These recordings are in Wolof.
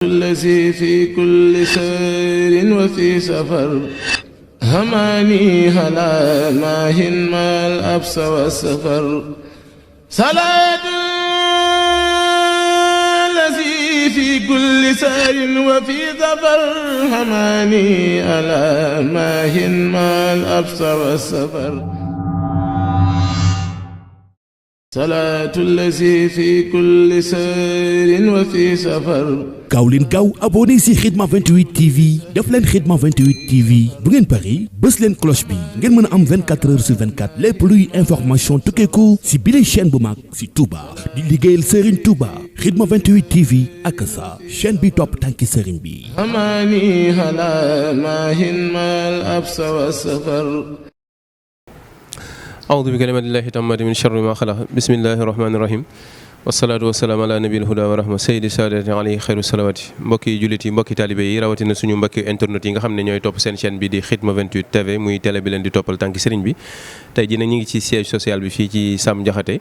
الذي في كل سير وفي سفر هماني هلا ماهن ما الأبس والسفر صلاة الذي في كل سير وفي سفر هماني هلا ماهن ما الأبس والسفر صلاة الذي في كل سير وفي سفر. gaaw leen gaaw abonné si Khidma 28 TV def leen Khidma 28 TV bu ngeen pari bës leen cloche bi ngeen mën a am 24 heures sur 24 lépp luy information tukkeeku si bile chaîne bu mag si Touba di liggéeyal Serigne Touba Khidma 28 TV ak sa chaîne bi topp tànki Serigne bi. amani hala mahin mal absa wa safar. a'uudu bi kalimatillahi tammati min sharri ma xalaq bismillahi rahmaani rahim wasalaatu wasalaam ala nabil huda wa rahma sayidi saadati alayhi xayru salawaati mbokki jullit yi mbokki taalibe yi rawatina suñu mbokki internet yi nga xam ne ñooy topp seen chaîne bi di Khidma 28 TV muy télé bi leen di toppal tànki sëriñ bi tey jii nag ñu ngi ci siège social bi fii ci Sam Jaxate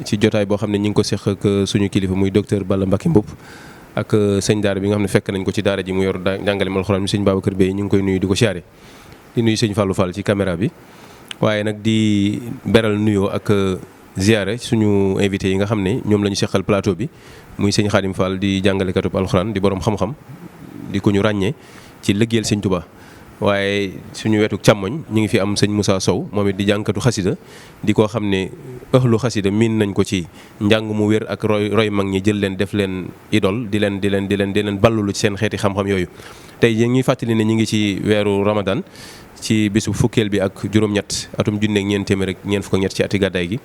ci jotaay boo xam ne ñu ngi ko seq ak suñu kilifa muy docteur Balla Mbacké Mboup ak sëñ daara bi nga xam ne fekk nañ ko ci daara ji mu yor jàngale alxuraan mi sëñ Babacar Bey ñu ngi koy nuyu di ko siyaare di nuyu sëñ Fallou Fall ci caméra bi waaye nag di beral nuyoo ak ziyaare suñu invité yi nga xam ne ñoom la ñu seqal plateau bi muy sëñ Khadim Fall di jàngalekatub alxuraan di borom xam-xam di ko ñu ràññee ci liggéeyal sëñ Touba waaye suñu wetu càmmoñ ñu ngi fi am sëñ Moussa Sow moom it di jàngkatu xasida di koo xam ne ëxlu xasida miin nañ ko ci njàng mu wér ak roy mag ñi jël leen def leen idole di leen ballulu ci seen xeeti xam-xam yooyu tey ñu ngi fàttali ne ñu ngi ci weeru Ramadan ci bisu fukkeel bi ak juróom-ñett atum junneeg ñeent téeméer ak ñeent fukk ak ñett ci ati gàddaay gi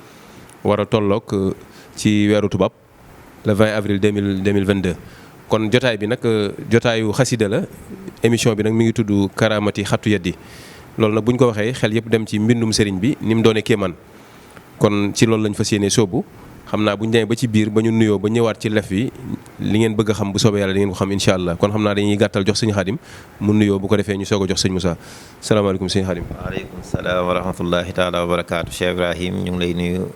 war a tolloog ci weeru tubaab le 20 avril 2022 kon jotaay bi nag jotaayu xasida la émission bi nag mi ngi tudd Karaamati Xattu Yaddi loolu nag bu ñu ko waxee xel yëpp dem ci mbindum sëriñ bi ni mu doone kéemaan kon ci loolu lañ fas yéene sóobu xam naa bu ñu demee ba ci biir ba ñu nuyoo ba ñëwaat ci lef bi li ngeen bëgg a xam bu soobee yàlla di ngeen ko xam incha allah kon xam naa dañuy gàttal jox sëñ Xaadim mu nuyoo bu ko defee ñu soog a jox sëñ Moussa salaamaaleykum sëñ Xaadim. waaleykum salaam wa rahmatullahi taala wa barakaatu Cheikh Ibrahim ñu ngi lay nuyu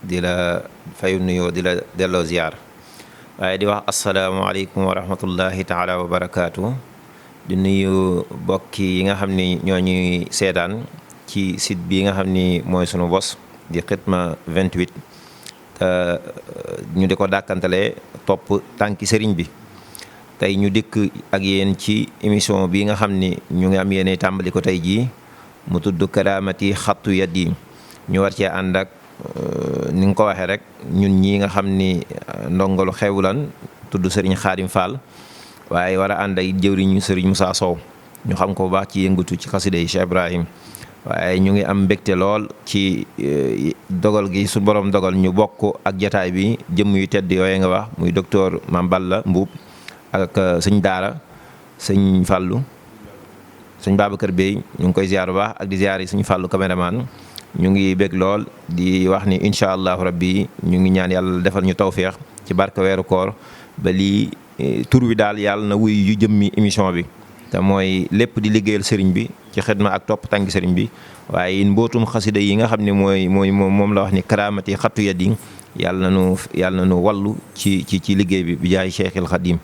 di la fayu nuyoo di la delloo ziar waaye di wax asalaamaaleykum wa rahmatullahi taala wa barakaatu di nuyu bokki yi nga xam ni ñoo ñuy seetaan ci site bi nga xam ni mooy sunu bos di Khidma 28 ñu di ko dàkkantale topp tànki sëriñ bi tey ñu dikk ak yéen ci émission bi nga xam ni ñu ngi am yéene tàmbali ko tey jii mu tudd Karaamati Xattu Yaddi ñu war cee ànd ak ni nga ko waxee rek ñun ñii nga xam ni ndongalu xewlan tudd sëriñ Khadim Fall waaye war a ànd ak jëwriñu sëriñ Moussa Sow ñu xam ko bu baax ci yëngatu ci xasida yi Cheikh Ibrahim waaye ñu ngi am mbégte lool ci dogal gi su borom dogal ñu bokk ak jataay bi jëmm yu tedd yooyu nga wax muy docteur Mame Balla Mboup ak sëñ daara sëñ Fallou sëñ Babacar Bey ñu ngi koy ziar bu baax ak di ziar yi sëñ Fallou caméraman ñu ngi bég lool di wax ni incha allahu rabbi ñu ngi ñaan yàlla defal ñu tawféex ci barke weeru koor ba lii tur wi daal yàlla na wuy yu jëmmi émission bi te mooy lépp di liggéeyal sëriñ bi ci xidma ak topp tànki sëriñ bi waaye mbootum xasida yi nga xam ne moom la wax ni Karaamati Xattu Yaddi yàlla na nu wallu ci liggéey bi jaay Cheikhil Khadim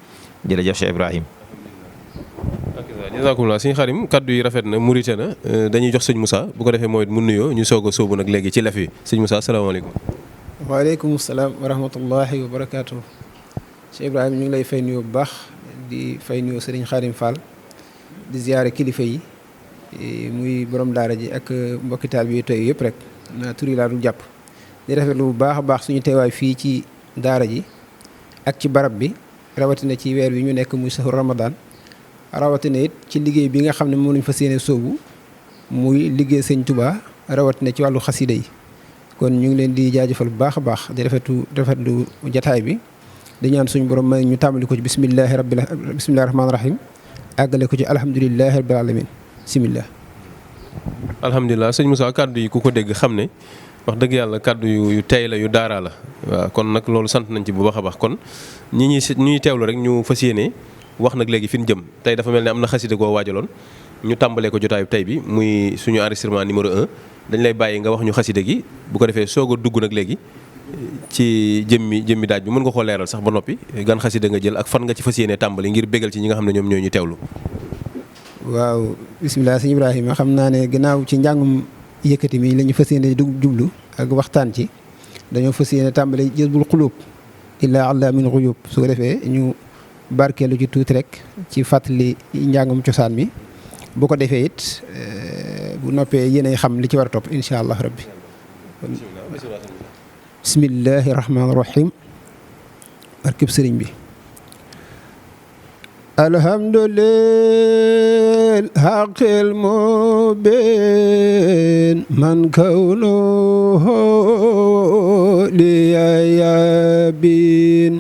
jërëjëf Cheikh Ibrahim. jazakumullah sëñ Xaadim kaddu yi rafet na murite na dañuy jox sëñ Moussa bu ko defee mooy mu nuyoo ñu soog a sóobu nag léegi ci lef yi sëñ Moussa salaamaaleykum. waaleykum salaam wa rahmatullahi wa barakaatu. Cheikh Ibrahima ñu ngi lay fay nuyoo bu baax di fay nuyoo sëriñ Khadim Fall di ziare kilifa yi muy borom daara ji ak mbokki taal bi tey yëpp rek naa tur yi laa dul jàpp di rafetlu bu baax a baax suñu teewaay fii ci daara ji ak ci barab bi rawatina ci weer wi ñu nekk muy sahur Ramadan. rawatina it ci liggéey bi nga xam ne moom lañu fas yéene sóobu muy liggéey sëñ Touba rawatina ci wàllu xasida yi kon ñu ngi leen di jaajëfal bu baax a baax di rafetlu jataay bi di ñaan suñu borom may ñu tàmbali ko ci bismillahi rahmaani rahim àggale ko ci alhamdulilahi rabbil alamin bismillah. alhamdulilah sëñ Moussa kàddu yi ku ko dégg xam ne wax dëgg yàlla kàddu yu tey la yu daaraa la waaw kon nag loolu sant nañ ci bu baax a baax kon ñuy teewlu rek ñu fas yéene wax nag léegi fi ñu jëm tey dafa mel ne am na xasida koo waajaloon ñu tàmbalee ko jotaayu tey bi muy suñu enregistrement numéro 1 dañ lay bàyyi nga wax ñu xasida gi bu ko defee soog a dugg nag léegi ci jëmmi daaj bi mën nga koo leeral sax ba noppi gan xasida nga jël ak fan nga ci fas yéene tàmbali ngir bégal ci ñi nga xam ne ñoom ñoo ñu teewlu. waaw bisimilah sëñ Ibrahima xam naa ne gannaaw ci njàngum yëkkati mi la ñu fas yéene jublu ak waxtaan ci dañoo fas yéene tàmbali jazbul xuluub illaa allah min xuyub su ko defee ñu barkeelu ci tuuti rek ci fàttali njàngum cosaan mi bu ko defee it bu noppee yéenay xam li ci war a topp incha allah rabbi. bismillahi rahmaani rahim barkeb sëriñ bi. alhamdulillah haqqil mubin man kawnuhu liyabin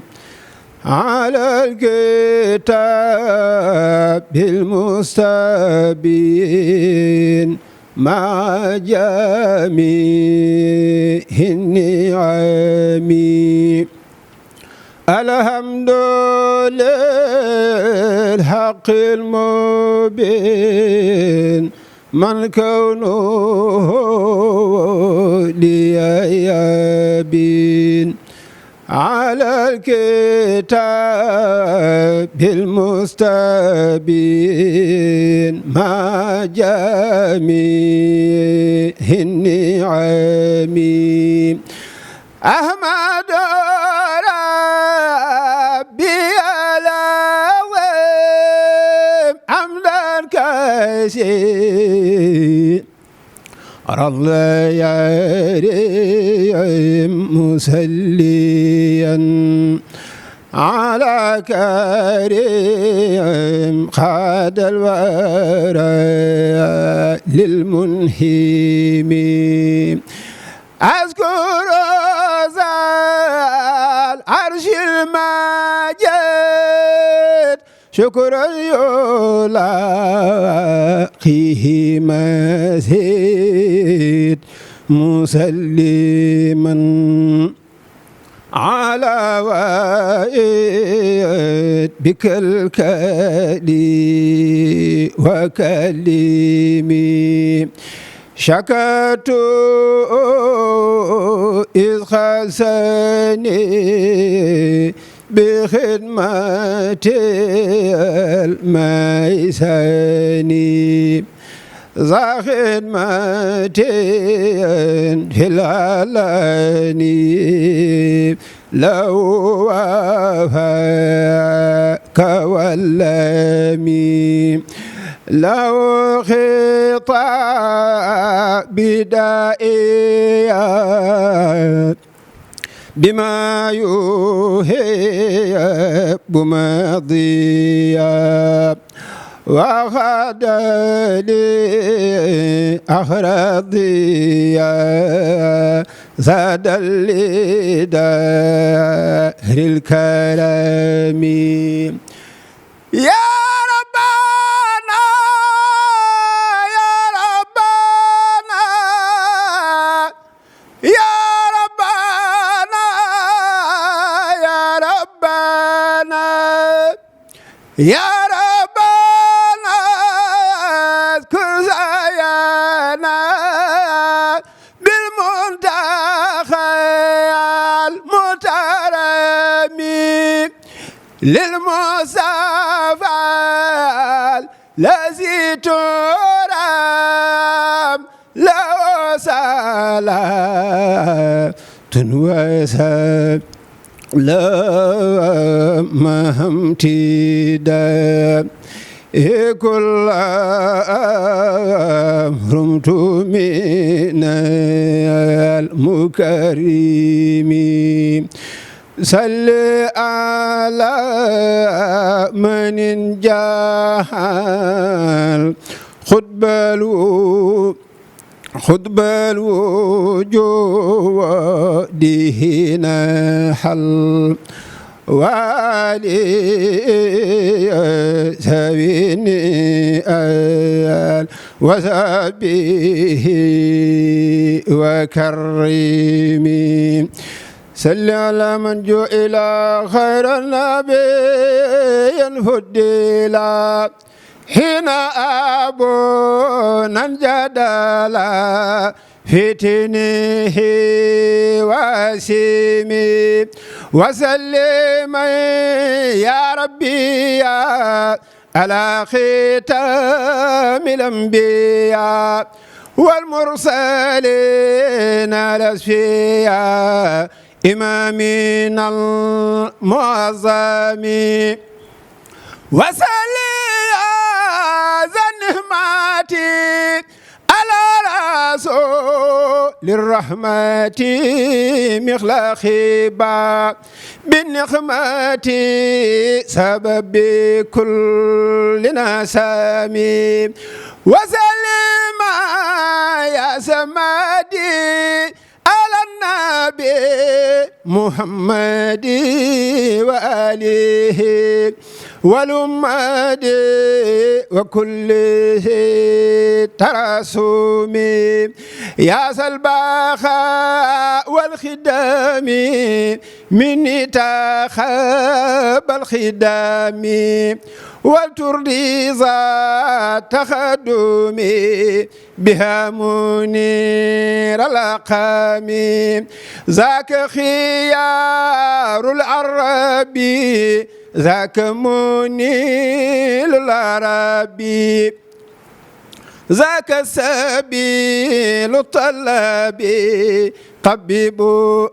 ala alkitabil mustabin ma jami'in ni'ami alhamdulillah haqqil mubin man kawnuhu liyabin ala alkitabil mustabin ma jami'in ni'ami ahmadu الليالي مسليا على كريم خاد الورى للمنهيم أذكر زال عرش المجيد شكرا يلاقيه مزيد مسلما على وائد بك الكلي وكلمي شكرت إذ خسني بخدمة الميساني ذا خدمة في العلاني لو وفاك واللامي لو خطاب بدائيات بما يوهب ماضيا وخد لي أخرضيا زاد لدهر الكرم يا ربنا يا ربنا يا ربنا يا ربنا يا ربنا اذكر زيانا بالمنتخى المترم للمصطفى الذي ترام له صلاة وسلام لا مهمتدا كل رمت من المكرم صل على من جاهل خطب الوجود نحل وعلي سبيني وسبيه وكرمي صل على من جو إلى خير النبي فدلا حين أبونا جدلا فتنه واسمي وسلم يا ربي على ختام الأنبياء والمرسلين الأسفياء إمامنا المعظم وسلي هذا النهمات على رسول الرحمة مخلخبا بالنقمة سبب كل نسامي وسلم يا سمادي على النبي محمد وآله والأمة وكله ترسمي يا سلباخا والخدام مني تخاب الخدام والتردي ذات تخدمي بها منير الأقام ذاك خيار العربي ذاك منيل العربي ذاك سبيل الطلب طبيب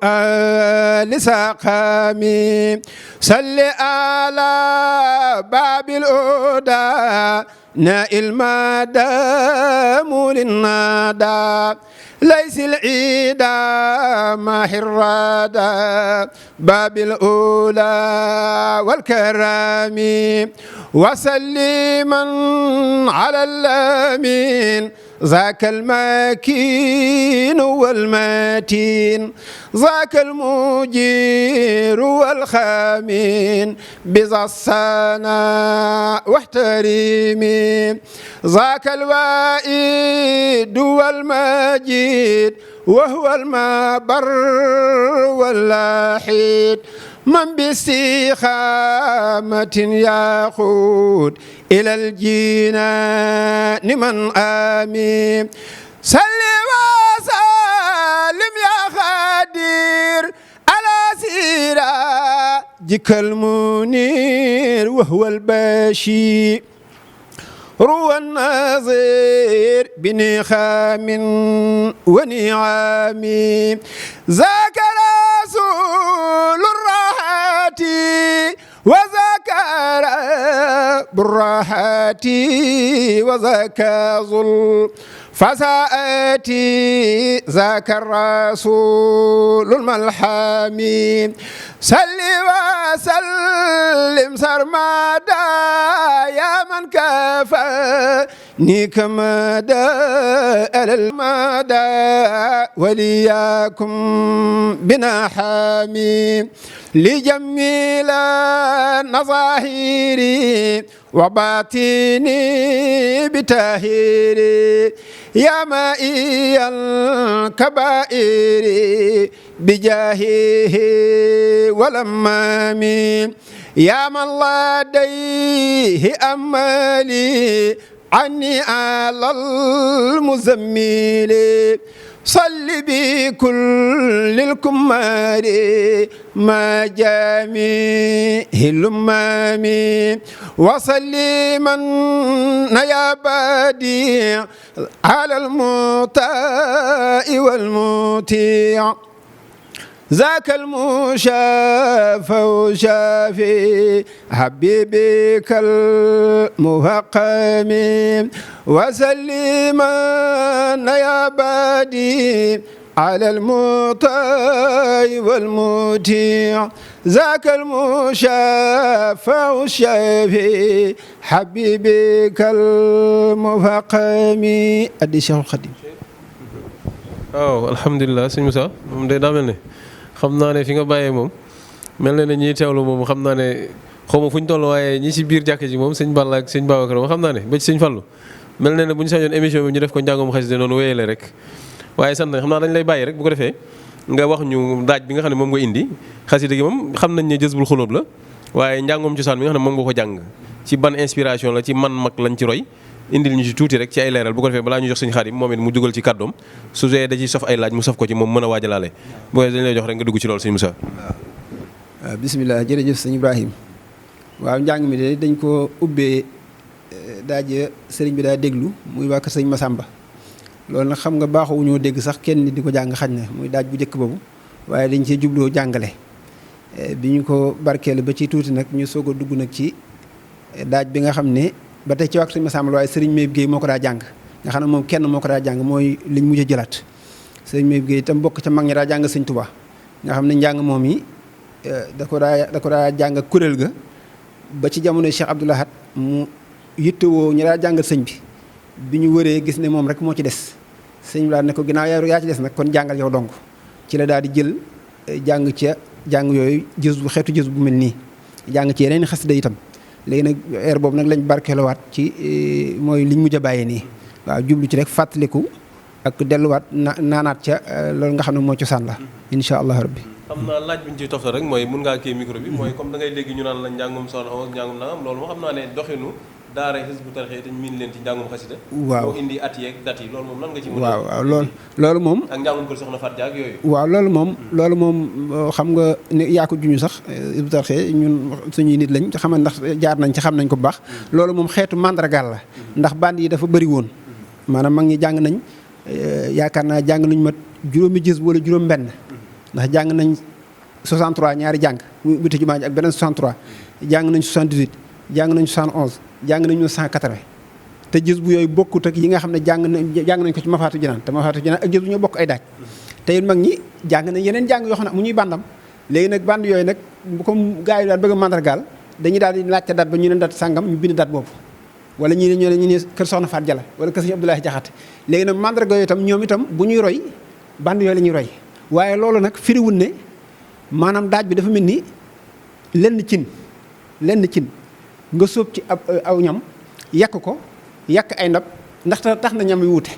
آل سقامي صل على باب الهدى نائل مدام للنادى ليس العيدا ماهر الرادى باب الأولى والكرام وسلما على الأمين ذاك المكين والمتين ذاك المجير والخامين بذا الصناء واحتريمي ذاك الوائد والمجيد وهو المبر واللاحيد من باستقامة يقود إلى الجنان من آمين صل وسلم يا خدير على سراجك المنير وهو البشير روى النظير بنخام ونعام ذاك رسول الراحة وذاك رب الراحة وذاك ذو فساءتي ذاك الرسول الملحمي صل وسلم سرمدا يا من كفاني كما على المدى ولياكم بنا حامي لجميل نظاهري وباطني بتاهيري يا مائي الكبائر بجاهه ولمامي يا من لديه أمالي عني على المزمل صل بكل الكمار ما جميع الأمم وصل من يا بديع على المطاع والمطيع ذاك المشافى شافي حبيبك المفقم وسلم يا بديع على المطاع والمطيع ذاك المشافى شافي حبيبك المفقم أدي شيخ الخديم. alhamdulilah sëñ Moussa moom day daa mel ne xam naa ne fi nga bàyyee moom mel na ne ñiy teewlu moom xam naa ne xaw ma fu ñu toll waaye ñi si biir jàkk ji moom sëñ Balla ak sëñ Babacar moom xam naa ne ba ci sëñ Fallou mel na ne bu ñu sañoon émission bi ñu def ko njàngum xasida noonu wéyale rek waaye sant na xam naa dañ lay bàyyi rek bu ko defee nga wax ñu daaj bi nga xam ne moom nga indi xasida gi moom xam nañ ne Jazbul Xulóob la waaye njàngum cosaan bi nga xam ne moom nga ko jàng ci ban inspiration la ci man mag lañ ci roy indil ñu ci tuuti rek ci ay leeral bu ko defee balaa ñu jox sëñ Xaadim moom it mu dugal ci kàddoom su dee da ciy sof ay laaj mu sof ko ci moom mën a waajalaale bu ko dañ lay jox rek nga dugg ci loolu sëñ Moussa. waaw bisimilah jërëjëf sëñ Ibrahim waaw njàng mi de dañ ko ubbee daaje sëriñ bi daa déglu muy waa kër sëñ Masamba loolu nag xam nga baaxoo ñoo dégg sax kenn nit di ko jàng xañ na muy daaj bu njëkk boobu waaye dañ cee jubloo jàngale bi ñu ko barkeelu ba ci tuuti nag ñu soog a dugg nag ci daaj bi nga xam ne ba tey ci waa kër sëñ Masamba waaye sëriñ Mayib Guèye moo ko daa jàng nga xam ne moom kenn moo ko daa jàng mooy liñ mujj a jëlaat sëriñ Mayib Guèye itam bokk ca mag ñi daa jàng sëñ Tuubaa nga xam ne njàng moom yi da ko daa jàng kuréel ga ba ci jamono Cheikh Abdoul Ahad mu yittewoo ñu daa jàngal sëñ bi ñu wëree gis ne moom rek moo ci des sëñ bi daal ne ko ginnaaw yaa ci des nag kon jàngal yow dong ci la daal di jël jàng yooyu jës bu xeetu jës bu mel nii jàng ci yeneen xasida itam léegi nag heure boobu nag lañ barkeeluwaat ci mooy liñ mujj a bàyyee nii waaw jublu ci rek fàttaliku ak delluwaat naanaat ca loolu nga xam ne moo cosaan la incha allah rabbi. xam naa laaj bi ñu ciy toftal rek mooy mun ngaa kii micro bi mooy comme da ngay dégg ñu naan la njàngum soxna Awa njàngum nangam loolu moo xam naa ne doxinu daara Hizbut Tarqiyyah te ñu miin leen ci njàngum xasida waaw moo indi at yeeg dat yi loolu moom lan nga ci mën waaw loolu moom ak njàngum kër soxna Fatou Dia ak yooyu waaw loolu moom xam nga ne yaa ko juñu sax Hizbut Tarqiyyah ñun suñuy nit lañ xam ndax jaar nañ ci xam nañ ko bu baax loolu moom xeetu mandargaal la ndax band yi dafa bëri woon maanaam mag ñi jàng nañ yaakaar naa jàng nañu mat juróomi jës wala juróom benn ndax jàng nañ 63 ñaari jàng bu te jumaa ji ak beneen 63 jàng nañ 78 jàng nañ 71 jàng nañu 180 te jës bu yooyu bokkut ak yi nga xam ne jàng nañ ko ci Mafaatu Jinaan te Mafaatu Jinaan ak jës bu ñoo bokk ay daaj te it mag ñi jàng nañ yeneen jàng yoo xam ne mu ñuy bandam léegi nag band yooyu nag comme gars yi daal bëgg a mandargaal dañuy daal di laajte dat ba ñu ne dat sàngam ñu bind dat boobu wala ñu ne kër Soxna Faat Jala wala kër Sëñ Abdoulaye Jaxate léegi nag mandarga yooyu itam ñoom itam bu ñuy roy band yooyu la ñuy roy waaye loolu nag firiwul ne maanaam daaj bi dafa mel ni lenn cin nga sóob ci aw ñam yàq ko yàq ay ndab ndax tax na ñam yi wute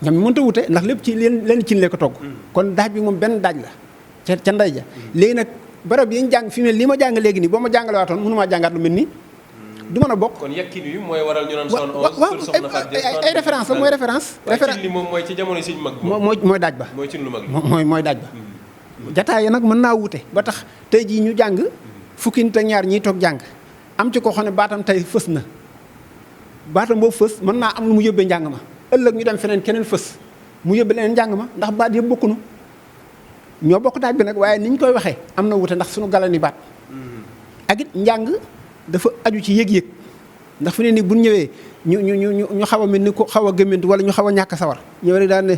ñam yi mënta wute ndax lépp ci lenn cin lee ko togg kon daaj bi moom benn daaj la ca ndey ja léegi nag barab yi ñu jàng fi mu ne li ma jàng léegi nii boo ma jàngale waatoon mënumaa jàngaat lu mel nii du mën a bokk. kon yàqin wi mooy waral ñu naan son 11 kër soxna Fatou Dia ay référence la mooy référence. cin li moom mooy ci jamono siñ mag mooy daaj ba. mooy cin lu mag li mooy daaj ba. jataay yi nag mën naa wute ba tax tey jii ñu jàng fukki nit ak ñaar ñiy toog jàng am ci ko xam ne baatam tey fës na baatam boobu fës mën naa am lu mu yóbbee njàng ma ëllëg ñu dem feneen keneen fës mu yóbbee leneen njàng ma ndax baat yëpp bokkunu ñoo bokk daaj bi nag waaye ni ñu koy waxee am na wute ndax suñu galani baat ak it njàng dafa aju ci yëg-yëg ndax fu ne nii bu ñëwee ñu xaw a mel ni ko xaw a gëmmentu wala ñu xaw a ñàkk sawar ñëw rek daan ne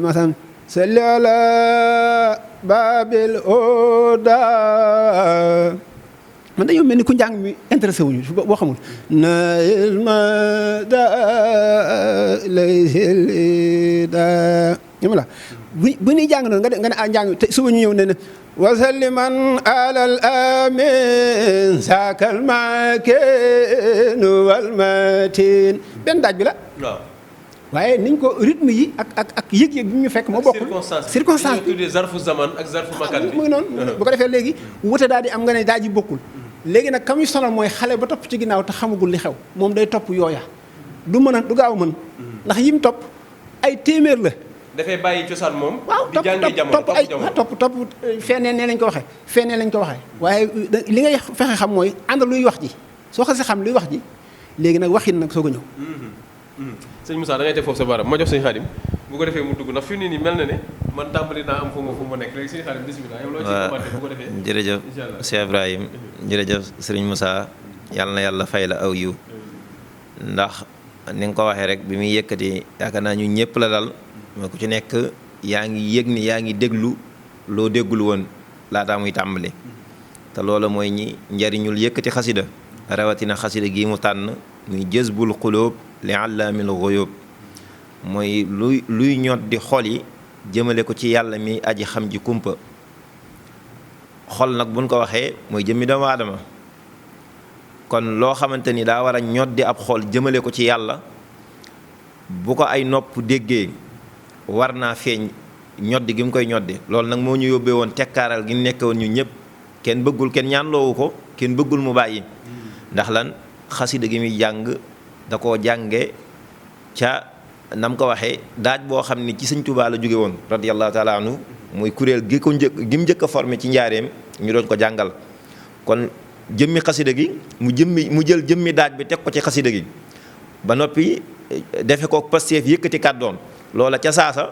maanaam salli ala babil oda man dañoo mel ni ku njàng mi intéressé wuñu boo xamul na ilma da lay da ñama la bu ñuy jàng noonu nga ne a njàng te suba ñu ñëw ne wasalliman alal amin saakal makin wal matin benn daaj bi la waaw waaye niñ ko rythme yi ak yëg-yëg bi ñu fekk moo bokkul circonstance bi tuddee zarfu zaman ak zarfu makan bi mu ngi noonu bu ko defee léegi wute daal di am nga ne daaj yi bokkul léegi nag kam yu sonal mooy xale ba topp ci ginnaaw te xamagul li xew moom day topp yooya du gaaw a mën ndax yim topp ay téeméer la dafay bàyyi cosaan moom. waaw di jàngee jamono topp feneen nee lañ ko waxee waaye li ngay fexe xam mooy ànd luy wax ji soo xasee xam luy wax ji léegi nag waxin nag soog a ñëw. sëñ Moussa da ngay teg foofu sa baaraam ma jox sëñ Xaadim bu ko defee mu dugg ndax fi mu ne nii mel na ne man tàmbali naa am fu ma nekk léegi sëñ Xaadim bismillah yow loo ci commenté bu ko defee. jërëjëf Cheikh Ibrahim jërëjëf sëriñ Moussa yàlla na yàlla fay la aw yiw ndax ni nga ko waxee rek bi muy yëkkati yaakaar naa ñu ñëpp la dal mooy ku ci nekk yaa ngi yëg ni yaa ngi déglu loo déggul woon laataa muy tàmbali te loola mooy ñi njariñul yëkkati xasida rawatina xasida gi mu tànn muy jazbul xulóob li allaamil xuyóob mooy luy ñot di xol yi jëmale ko ci yàlla mi aji xam ji kumpa xol nag buñ ko waxee mooy jëmmi doomu aadama kon loo xamante ni daa war a ñot di ab xol jëmale ko ci yàlla bu ko ay nopp déggee war naa feeñ ñoddi gi mu koy ñoddi loolu nag moo ñu yóbbee woon tekkaaral gi nekk woon ñu ñëpp kenn bëggul kenn ñaan loowu ko kenn bëggul mu bàyyi ndax lan xasida gi muy jàng da koo jànge ca nam ko waxee daaj boo xam ni ci sëñ Tuubaa la jóge woon radiyallahu taala anhu muy kuréel gi ko njëkk a formé ci njaareem ñu doon ko jàngal. kon jëmmi xasida gi mu jël jëmmi daaj bi teg ko ci xasida gi ba noppi defe ko pasteef yëkkati kàddoon loola ca saasa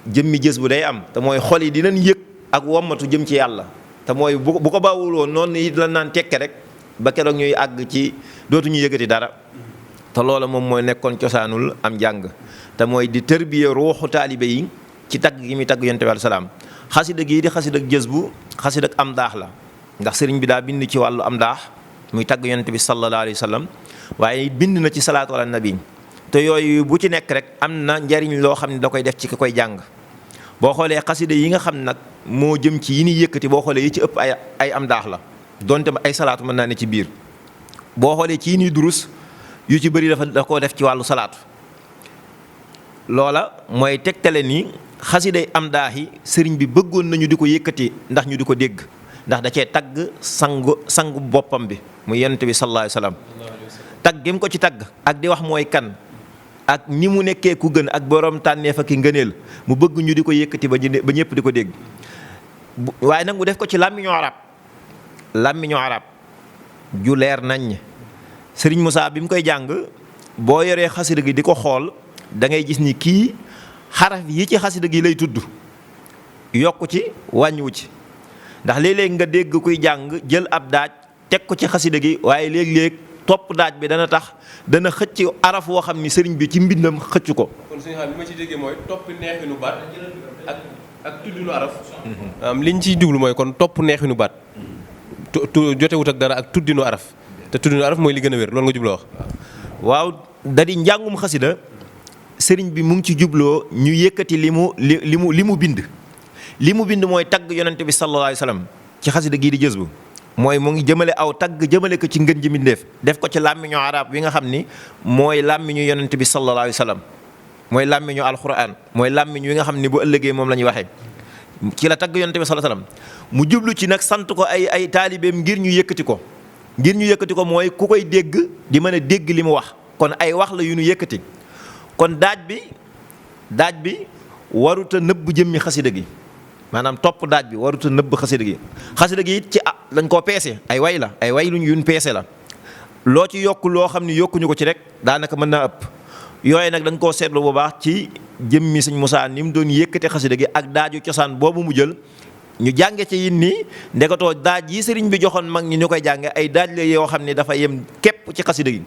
jëmmi jës bu day am te mooy xol yi dinañ yëg ak wommatu jëm ci yàlla te mooy bu ko bawul woon noonu it la naan tekke rek ba keroog ñuy àgg ci dootuñu yëkkati dara te loola moom mooy nekkoon cosaanul am njàng te mooy di tërbiya ruuxu taalibe yi ci tagg gi muy tagg yonent bi salaam. xasida gii di xasida jës bu xasida am daax la ndax sëriñ bi daa bind ci wàllu am daax muy tagg yonent bi sallallahu alayhi wa sallam waaye bind na ci salaatu ala nabi te yooyu bu ci nekk rek am na njariñ loo xam ne da koy def ci ki koy jàng. boo xoolee xasida yi nga xam nag moo jëm ci yi ñuy yëkkati boo xoolee yi ci ëpp ay am daax la donte ay salaatu mën naa ne ci biir boo xoolee ci yi ñuy durus yu ci bëri da koo def ci wàllu salaatu. loola mooy tegtale ni xasida am daax yi sëriñ bi bëggoon nañu di ko yëkkati ndax ñu di ko dégg ndax da cee tagg sangu boppam bi muy yonent bi sallallahu alayhi wa sallam tagg gi mu ko ci tagg ak di wax mooy kan ak ni mu nekkee ku gën ak borom tànneef ak ngëneel mu bëgg ñu di ko yëkkati ba ñëpp di ko dégg waaye nag mu def ko ci làmmiñu arab ju leer nañ sëriñ Moussa bi mu koy jàng boo yoree xasida gi di ko xool da ngay gis ni kii xaraf yi ci xasida gi lay tudd yokku ci wàññiwu ci ndax léeg-léeg nga dégg kuy jàng jël ab daaj teg ko ci xasida gi waaye léeg-léeg topp daaj bi dana tax dana xëcc araf woo xam ni sëriñ bi ci mbindam xëcc ko. kon suñu xam li ma ci déggee mooy topp neexinu baat ak tuddinu araf. liñ ciy jublu mooy kon topp neexinu baat. jotewut ak dara ak tuddinu araf te tuddinu araf mooy li gën a wér loolu nga jubloo wax. waaw da di njàngum xasida sëriñ bi mu ngi ci jubloo ñu yëkkati li mu bind. li mu bind mooy tagg yonente bi sallallahu alayhi wa sallam ci xasida gii di jës bu mooy mu ngi jëmale aw tagg jëmale ko ci ngën ji mbindéef def ko ci làmmiñu arab wi nga xam ni mooy làmmiñu yonente bi sallallahu alayhi wa sallam mooy làmmiñu alquran mooy làmmiñ wi nga xam ni bu ëllëgee moom la ñuy waxee ci la tagg yonente bi sallallahu alayhi wa sallam mu jublu ci nag sant ko ay taalibeem ngir ñu yëkkati ko mooy ku koy dégg di mën a dégg li mu wax kon ay wax la yu ñu yëkkati kon daaj bi waruta nëbb jëmmi xasida gi maanaam topp daaj bi waruta nëbb xasida gi it ci lañ koo peese ay way luñ yuñ peese la loo ci yokk loo xam ni yokkuñu ko ci rek daanaka mën naa ëpp yooyu nag dañ koo seetlu bu baax ci jëmmi sëñ Moussa ni mu doon yëkkate xasida gi ak daaju cosaan boobu mu jël ñu jànge ci yin nii ndekatoo daaj yi sëriñ bi joxoon mag ñi ñu koy jànge ay daaj la yoo xam ne dafa yem képp ci xasida gi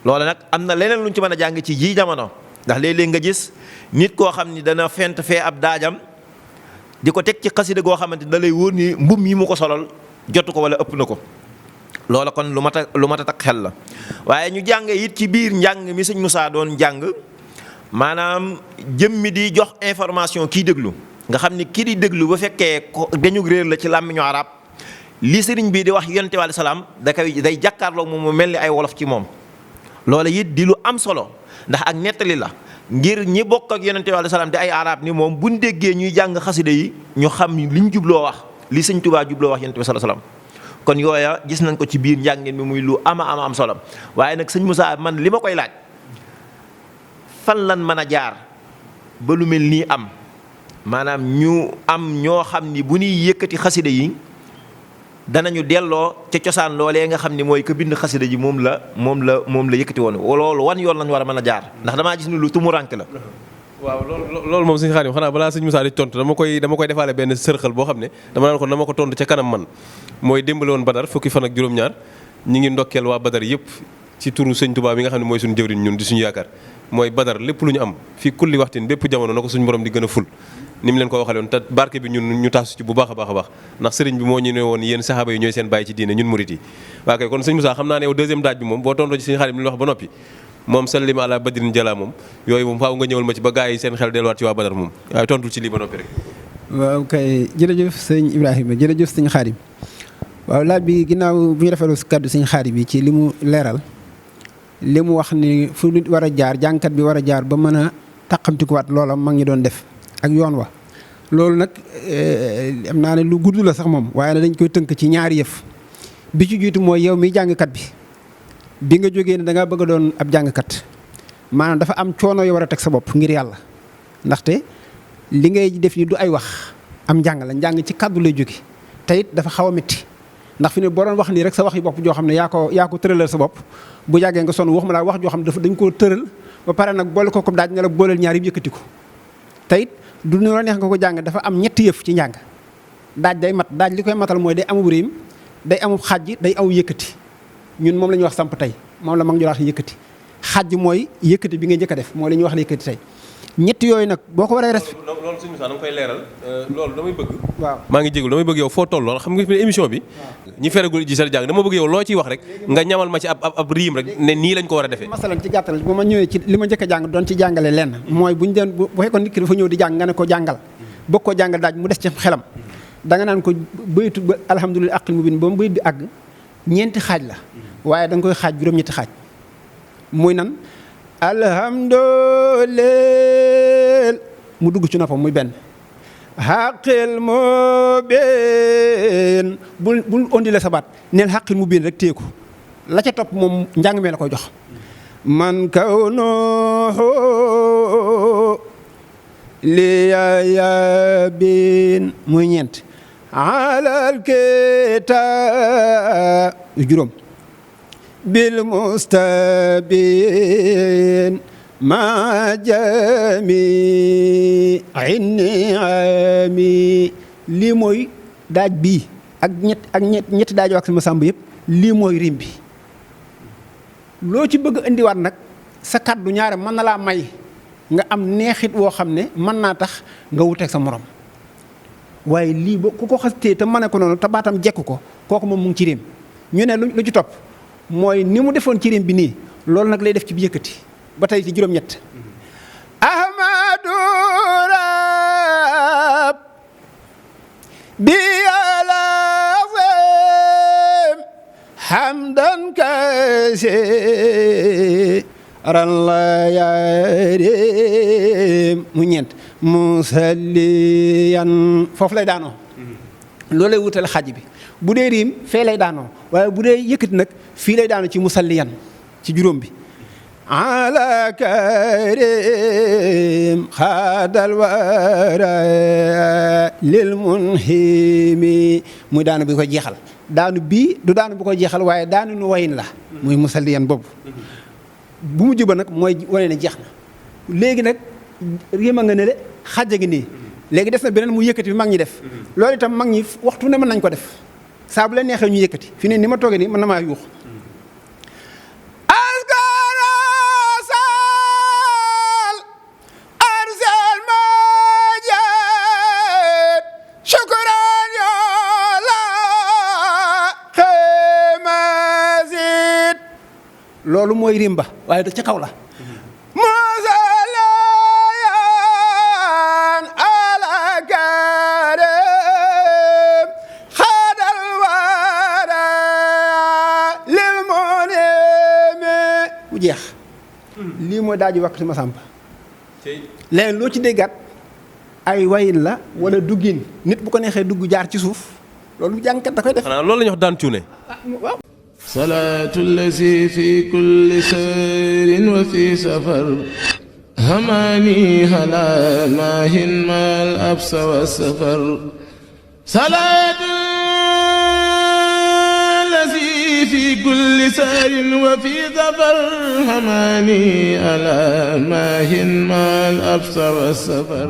loolu nag am na leneen luñ ci mën a jàng ci ji jamono ndax léeg-léeg nga gis nit koo xam ni dana fent fee ab daajam di ko teg ci xasida goo xamante da lay wóor ni mbum yi mu ko solal jotu ko wala ëpp na ko loola kon lu mat a takk xel la waaye ñu jàng it ci biir njàng mi sëñ Moussa doon jàng maanaam jëmmi di jox information kii déglu nga xam ni kii di déglu ba fekkee dañu réer la ci làmmiñu arab li sëriñ bi di wax yonent bi alayhi salaam day jàkkaarloo moom mu mel ni ay wolof ci moom loola it di lu am solo ndax ak nettali la ngir ñi bokk ak yonent bi alayhi salaam di ay arab ni moom buñ déggee ñuy jàng xasida yi ñu xam liñ jubloo wax li sëñ Tuubaa jubloo wax yonent bi sallallahu alayhi wasallam kon yooya gis nañ ko ci biir njàngin mi muy lu ama am solo waaye nag sëñ Moussa man li ma koy laaj fan lan mën a jaar ba lu mel nii am maanaam ñu am ñoo xam ni bu ñuy yëkkati xasida yi danañu delloo ca cosaan loolee nga xam ni mooy ko bind xasida ji moom la yëkkati woon loolu wan yoon lañ war a mën a jaar ndax damaa gis ni lu tumurank la. waaw loolu moom sëñ Xaadim xanaa balaa sëñ Moussa di tontu dama koy defaale benn sërxal boo xam ne dama naan ko dama ko tontu ca kanam man mooy démbale woon Badar fukki fan ak juróom-ñaar ñi ngi ndokkeel waa Badar yëpp ci turu sëñ Touba bi nga xam ne mooy suñu jëwriñ ñun di suñu yaakaar mooy Badar lépp lu ñu am fii kulli waxtin bépp jamono na ko suñu borom di gën a ful ni mu leen ko waxale woon te barke bi ñun ñu taasu ci bu baax a baax ndax sëriñ bi moo ñu ne woon yéen saxaaba yi ñooy seen bàyyi ci diine ñun murit yi waa kay kon sëñ Moussa xam naa ne yow deuxième daaj bi moom boo tontoo ci sëñ Xaadim li wax ba noppi moom sallim ala badrin jala moom yooyu moom faaw nga ñëwal ma ci ba gaa yi seen xel delluwaat ci waa Badar moom waaye tontul ci lii ba noppi rek. waaw kay jërëjëf sëñ Ibrahima jërëjëf sëñ Xaadim waaw laaj bi ginnaaw bu ñu rafetlu kaddu sëñ Xaadim bi ci li mu leeral li mu wax ni fu nit war a jaar jàngkat bi war a jaar ba mën a taqamtikuwaat loola mag ñi doon def ak yoon wa loolu nag am naa ne lu gudd la sax moom waaye nag dañ koy tënk ci ñaari yëf bi ci jiitu mooy yow mi jàngkat bi bi nga jógee ne da ngaa bëgg a doon ab jàngkat maanaam dafa am coono yoo war a teg sa bopp ngir yàlla ndaxte li ngay def ni du ay wax am njàng la njàng ci kàddu lay jóge te it dafa xaw a métti ndax fi ne boo doon wax nii rek sa wax yi bopp joo xam ne yaa ko tëralal sa bopp bu yàggee nga sonn waxuma laa wax joo xam ne dañ koo tëral ba pare nag boole ko daaj ne la booleel ñaar yi yëkkati ko te it du nu la neex nga ko jàng dafa am ñetti yëf ci njàng daaj day mat daaj li koy matal mooy day amub riim day amub xàjj day aw yëkkati ñun moom la ñuy wax samp tey moom la mag ñu wax yëkkati xàjj mooy yëkkati bi nga njëkk a def mooy la ñuy wax la yëkkati tey ñett yooyu nag boo ko waree loolu suñu da nga koy leeral loolu damay bëgg waaw maa ngi jégalu damay bëgg yow foo toll lool xam nga émission bi ñi feregul ji sa jàng dama bëgg yow loo ciy wax rek nga ñamal ma ci ab riim rek ne nii lañ ko war a defee masalan ci gàttal bu ma ñëwee ci li ma njëkk a jàng doon ci jàngale lenn mooy buñu den bu fekkoon nit ki dafa ñëw di jàng nga ne ko jàngal bëgg koo jàngal daaj mu des ci xelam da nga naan ko baytu ba alhamdulilah aqil mubin ba mu bayit bi àgg ñeenti xaaj la waaye da nga koy xaaj juróom-ñetti xaaj muy nan alhamdulillah mu dugg ci noppam muy benn xaqil mubin bul ondile sa baat neel xaqil mubin rek téye ko la ca topp moom njàng mee la koy jox man kaw nooxo liyayabin muy ñeent alal kitaab juróom bil mustabin ma jami niami lii mooy daaj bii ak ñetti daaj wax sama sàmb yëpp lii mooy rim bi loo ci bëgg indiwaat nag sa kàddu ñaare mën na laa may nga am neexit woo xam ne mën naa tax nga wuteeg sa morom waaye lii ba ku ko xas téye te mane ko noonu te baatam jekk ko kooku moom mu ngi ci rim ñu ne lu ci topp mooy ni mu defoon ci rim bi nii loolu nag lay def ci bi yëkkati ba tey ci juróom-ñett ahmadu rab bi alazim hamdan kasiran la yarim mu ñeent musalliyan foofu lay daanoo loolu lay wutal xaaj bi bu dee riim fee lay daanoo waaye bu dee yëkkati nag fii lay daanoo ci musalliyan ci juróom bi ala karim xaadal wara lil munhimi muy daanu bi ko jeexal daanu bii du daanu bu ko jeexal waaye daanu nu wayin la muy musalliyan boobu bu mu juba nag mooy wane ne jeex na léegi nag rima nga ne le xàjja ngi nii léegi des na beneen mu yëkkati bi mag ñi def loolu itam mag ñi waxtu ne mën nañ ko def saa bu leen neexee ñu yëkkati fi ne ni ma toogee nii mën na maa yuux loolu mooy rimba waaye da ca kaw la musalayan ala karim xadal wara lil munimi mu jeex lii mooy daaju wax si ma sàmpa léegi loo ci déggaat ay wayin la wala duggin nit bu ko neexee dugg jaar ci suuf loolu jàngkat da koy def xanaa loolu la ñuy wax daan cuune waaw salaatu lazi fi kulli sayrin wa fi safar hamani hala maahin mal absa wa safar salaatu lazi fi kulli sayrin wa fi safar hamani hala maahin mal absa wa safar